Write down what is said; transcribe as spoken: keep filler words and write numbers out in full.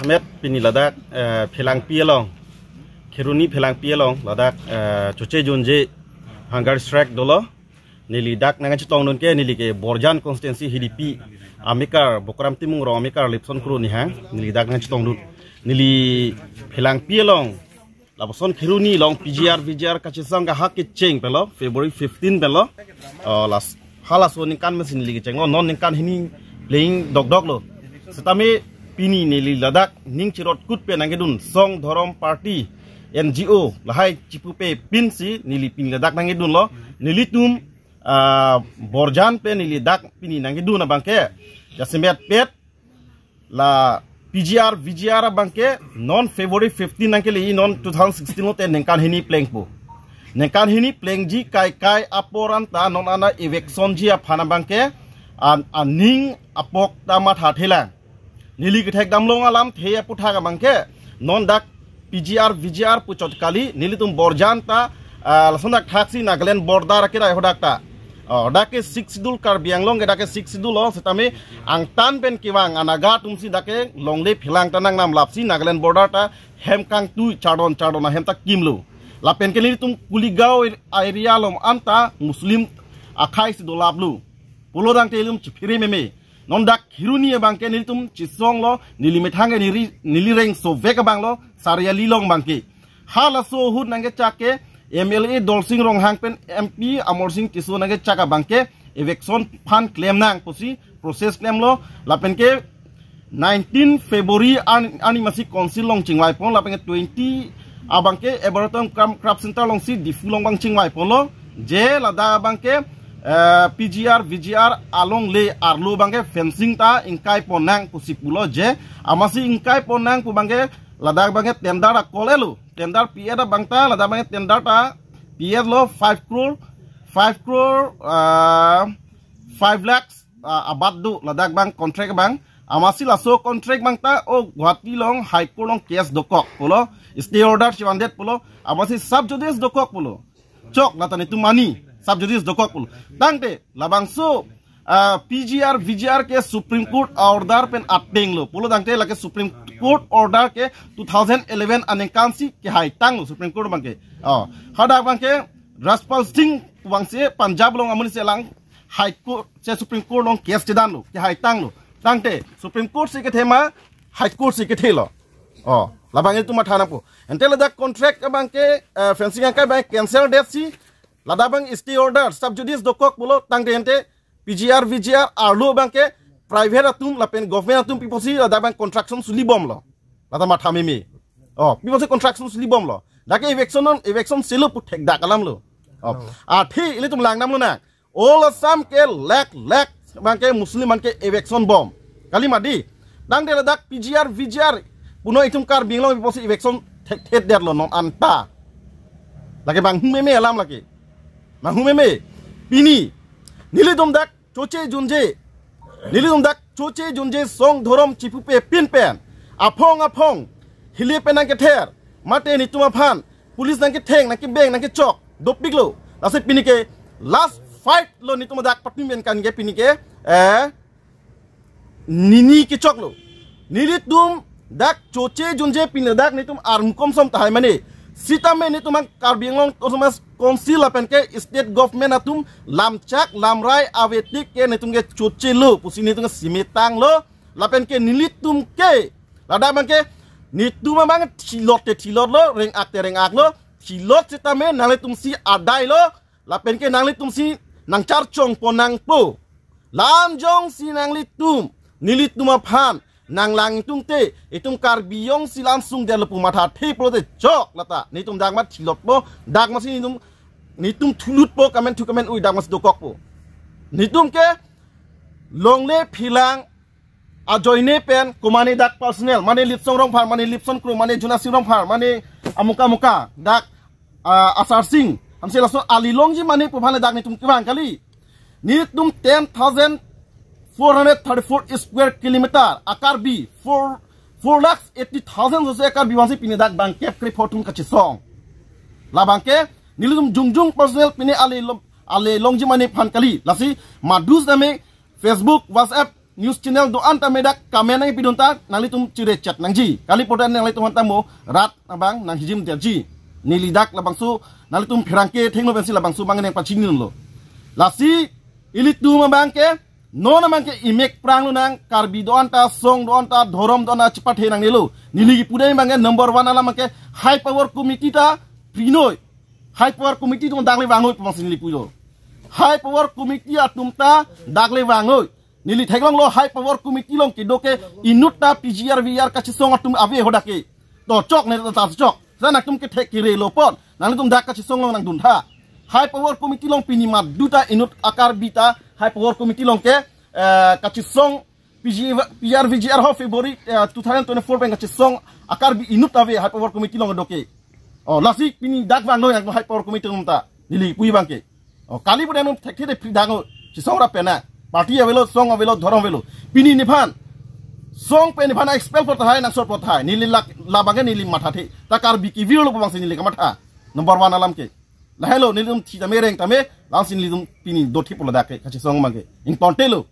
Met pini ladak eh, Phelangpi along, Kheroni Phelangpi along ladak eh, Choche Junje hunger strike dolo. Neli dak nangchetongdun ke neli ke Borjan constituency Hidipi amekar Bokram Timung rong amekar Lipson Kro ni hang neli dak nangchetongdun. Neli Phelangpi along lapuson Kheroni along P G R V G R kachesong kahak kecheng pelo February fifteen pelo. Oh, las halaso ningkan mesin neli kecheng lo, non ningkan hini playing dok dok lo. Setame pini neli ladak ning chirot kut pen nangkedun song dhorom party N G O lahai chipupe pinsi neli pini ladak nangkedun lo. Nelitum ah, Borjan pen neli dak pini nangkedun abangke jasemet pet la P G R V G R abangke non February fifteen nangkele non two thousand sixteen lote ningkan hini plengpo. Ningkan hini plengji kai kai apor anta non ana eviction ji aphan abangke an aning apok ta matha thelang. Neli kethek damlong alam the aputhak abangke non dak P G R V G R puchot kali, nelitum Borjan ta ah, lason dak thaksi Nagaland border ke dai hodak ta. Oh, dak ke Sixth Schedule Karbi Anglong ke dak ke Sixth Schedule lo, setame angtan pen kevang anaga atumsi dak ke longle Phelang ta nangnam lapsi Nagaland border ta hem kangtui chardon chardon ahem ta kimlo. Lapen ke nelitum Kuligaon area along anta Muslim akhai si dolaplo. Pulo tangte ilitum chiphere meme. Non dak Kheroni abangke nelitum chesong lo, neli methang ke neli, neli reng sovek abang lo, Sariali along abangke. Halaso ahut nangkechak ke M L A Dolsing Ronghang pen M P Amarsing Tisso nangkechak abangke eviction aphan klem nang pusi process klemlo, lapen ke nineteen February an, arni masi council along chingvai pon, lapen ke twenty abangke Everton Craft, Craft Center alongsi Diphu along abang chingvai ponlo, je ladak abangke eh, P G R V G R alongle arlo abangke fencing ta ingkai pon nang pusi pulo, je amatsi ingkai pon nang pu abangke ladak abangke tender a-call-etlo, tender pi-et abang ta, ladak abangke tender ta pi-etlo five crore, five crore ah, five lakhs ah, abat do ladak abang contract abang. Amatsi laso contract abang ta o Guwahati along High Court along case dokok pulo, stay order chivandet pulo, amatsi sub judice dokok pulo. Chok lata netum mani sub judice dokok pulo. Tangte labangso ah, P G R V G R ke Supreme Court order pen ateng lo pulo tangte lake Supreme Court order ke two thousand eleven aningkan si kehaitanglo Supreme Court abangke. Oh, hadak abangke Rajpal Singh abangsi Punjab along amonit si lang High Court si Supreme Court along case chedanlo, kehaitanglo. Tangte Supreme Court si kethe ma, High Court si kethelo. Oh, labang ilitum matha nangpo. Ante ladak contract abangke eh, fencing angkai abang cancel det si, ladak abang stay order sub judice dokok pulo, tangte ante P G R V G R arlo abangke private atum lapen government atum pi pusi ladak abang construction suli bomlo. Lata matha meme. Oh, pi pusi construction suli bomlo. Dak ke eviction non, eviction selo pu thekdak alamlo. Oh, athe ilitum lang damlo na. All Assam ke lakh lakh abangke Muslim an ke eviction bom. Kali mati. Tangte ladak P G R V G R puno itum Karbi Anglong pi pusi eviction thek thet detlo non anta. Lake bang hu meme alam lake. Bang hu meme. Pini nelitum dak Choche Junje, nelitum dak Choche Junje song dhorom chipupe pin pen aphong aphong hile pen nangkether, mate netum aphan police nangketheng, nangkebeng, nangkechok dopiklo. Lasi pini ke last fight lo netum dak patni pen kan ke pini ke eh nini kechoklo. Nelitum dak Choche Junje pini dak netum armukom som tahai mane. Sitame netum ang Karbi Anglong Autonomous Council lapen ke state government atum lamchak lamrai avetik ke netum ke chochelo pusi netum ke simetanglo, lapen ke nelitum ke ladak abangke netum abang thilot te thilotlo, reng-ak te reng-aklo, thilot sitame nanglitumsi adailo, lapen ke nanglitumsi nangcharchong pon nangpo. Lam jongsi nanglitum nelitum aphan nanglang tungte, itum Karbi jongsi lam sungdetlo pu mathathe pulote chok lata. Netum dak ma thilotpo, dak masi netum, netum thulutpo, kamen thu kamen ui dak masi dokokpo. Netum ke longle Phelang ajoine pen komane dak personal, mane Lipson Rongphar, mane Lipson Kro, mane Junasing Rongphar, mane amuka amuka dak ah, Asar Sing, hamsi laso ali longji mane pu aphan le dak netum kevang kali. Netum ten thousand four hundred thirty-four square kilometer a-Karbi, four, four lakhs eighty thousand jose a-Karbi vangsi pini dak bangkep krepho atum kachesong. Labangke nelitum jongjong personal pini ali long, ali longji mane aphan kali. Lasi madus name Facebook, WhatsApp, news channel do-an ta medak kamen nangpidun ta nanglitum chire chat nangji. Kali podan nanglitum han ta mo rat abang nang hijim derji. Neli dak labangso nanglitum pherangke thengno pensi labangso abang nangpachini lo. Lasi ilitum abang ke non abang ke imek prang lo nang Karbi do-an ta, song do-an ta, dhorom do-an ta chepathe nangnelo. Neli kipu dam abang ke number one alam abang ke High Power Committee ta prinoi. High Power Committee atum dak le vangnoi pu abangsi neli pujo. High Power Committee atum ta dak le vangnoi. Neli theklonglo High Power Committee along kedo ke inut ta P G R V G R kachesong atum ave hadak ke. To chok ne ta chok. Sa nangtum kethek kere lo pon. Nanglitum dak kachesong along nangdun tha. High Power Committee along pini maduta inut a-Karbi ta High Power Committee along ke, eh, kachesong P G, P G R V G R ho February, eh, two thousand twenty-four pen kachesong a-Karbi inut ave High Power Committee along do ke. Oh, lasi pini dak vangnoi nang High Power Committee atum ta. Neli pu abang ke. Oh, kali podan num thekthe de phri dak lo. Chesong ra pena. Party avelo, song avelo, dhorom avelo. Pini nephan song pen nephan expel po tahai, nangsot po tahai. Neli lak labang ke neli mathathe. Ta Karbi kevir lo pu abangsi neli kamatha. Number one alam ke. Lahelo nelitum thi tame reng tame, la-ansi nelitum pini dothip lo dak ke kachesong abang ke. Ingtonte lo.